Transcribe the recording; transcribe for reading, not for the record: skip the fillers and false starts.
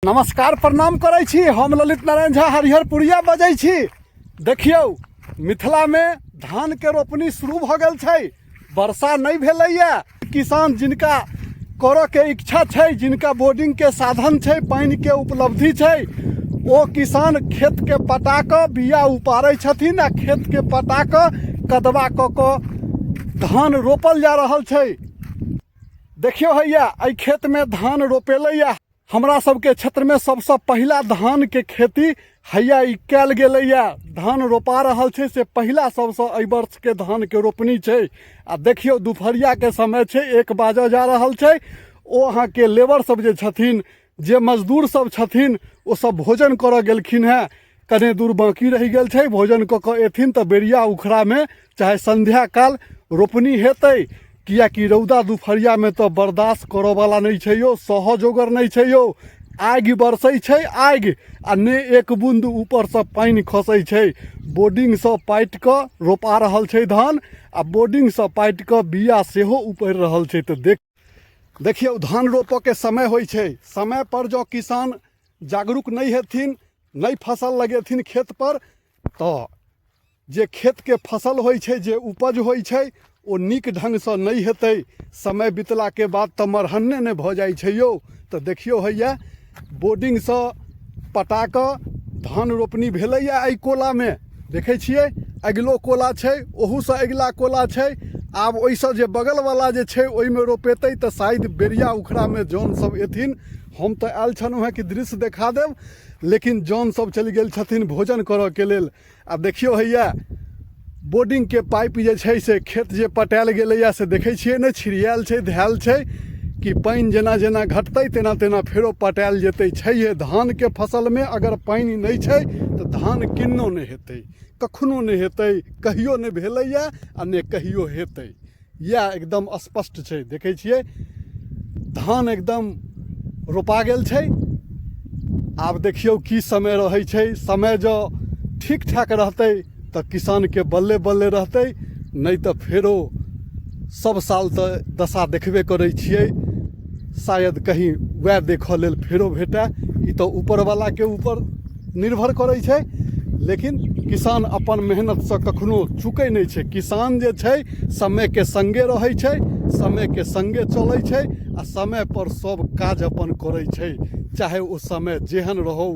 नमस्कार प्रणाम करै छी। हम ललित नारायण झा हरिहरपुरिया बजै छी। देखियौ, मिथिलामे धानके रोपनी शुरू भऽ गेल छै। वर्षा नहि भेलैए। किसान जिनका करऽके इच्छा छै, जिनका बोर्डिंगके साधन छै, पानिके उपलब्धि छै, ओ किसान खेतके पटा कऽ बिया उपारै छथिन आ खेतके पटा कऽ कदवा कऽ कऽ धान रोपल जा रहल छै। देखियौ, हैया एहि खेतमे धान रोपेलैए। हमरा सबके क्षेत्रमे सबसँ पहिला धानके खेती हैया ई कयल गेलैए। धान रोपा रहल छै, से पहिला सबसँ एहि वर्षके धानके रोपनी छै। आ देखियौ, दुपहरियाके समय छै, 1 बाजऽ जा रहल छै। ओ अहाँके लेबर सब जे छथिन, जे मजदूर सब छथिन, ओ सब भोजन करऽ गेलखिन हेँ। कने दूर बाँकी रहि गेल छै। भोजन कऽ कऽ एथिन तऽ बेरिया उखड़ामे चाहे संध्या काल रोपनी हेतै, किएकि रौदा दुपहरियामे तऽ बर्दाश्त करऽवला नहि छै यौ, सहऽ जोगर नहि छै यौ। आगि बरसै छै आगि, आ ने एक बून्द ऊपरसँ पानि खसै छै। बोर्डिंगसँ पाटि कऽ रोपा रहल छै धान आ बोर्डिंगसँ पाटि कऽ बीया सेहो उपरि रहल छै। तऽ देखियौ, धान रोपऽके समय होइ छै। समयपर जँ किसान जागरूक नहि हेथिन, नहि फसल लगेथिन खेतपर, तऽ जे खेतके फसल होइ छै, जे उपज होइ छै, ओ नीक ढङ्गसँ नहि हेतै। समय बितलाके बाद तऽ मरहन्ने नहि भऽ जाइ छै यौ। तऽ देखियौ, हैया बोर्डिंगसँ पटा कऽ धान रोपनी भेलैए एहि कोलामे। देखै छियै, अगिलो कोला छै, ओहूसँ अगिला कोला छै। आब ओहिसँ जे बगलवला जे छै, ओहिमे रोपेतै, तऽ शायद बेरिया उखड़ामे जन सब एथिन। हम तऽ आयल छलहुँ हेँ कि दृश्य देखा देब, लेकिन जन सब चलि गेल छथिन भोजन करऽके लेल। आ देखियौ, हैया बोर्डिंगके पाइप जे छै से खेत जे पटायल गेलैए से देखै छियै ने, छिड़ियायल छै, धयल छै कि पानि जेना जेना घटतै, तेना तेना फेरो पटायल जेतै। छैहे, धानके फसलमे अगर पानि नहि छै तऽ धान किन्नो नहि हेतै, कखनो नहि हेतै। कहियो नहि भेलैए आ नहि कहियो हेतै, इएह एकदम स्पष्ट छै। देखै छियै, धान एकदम रोपा गेल छै। आब देखियौ की समय रहै छै। समय जँ ठीक ठाक रहतै तऽ किसानके बल्ले बल्ले रहतै, नहि तऽ फेरो सब साल तऽ दशा देखबे करै छियै। शायद कहीं वएह देखऽ लेल फेरो भेटए। ई तऽ ऊपरवलाके ऊपर निर्भर करै छै, लेकिन किसान अपन मेहनतसँ कखनो चुकै नहि छै। किसान जे छै, समयके सङ्गे रहै छै, समयके सङ्गे चलै छै आ समयपर सब काज अपन करै छै, चाहे ओ समय जेहन रहौ।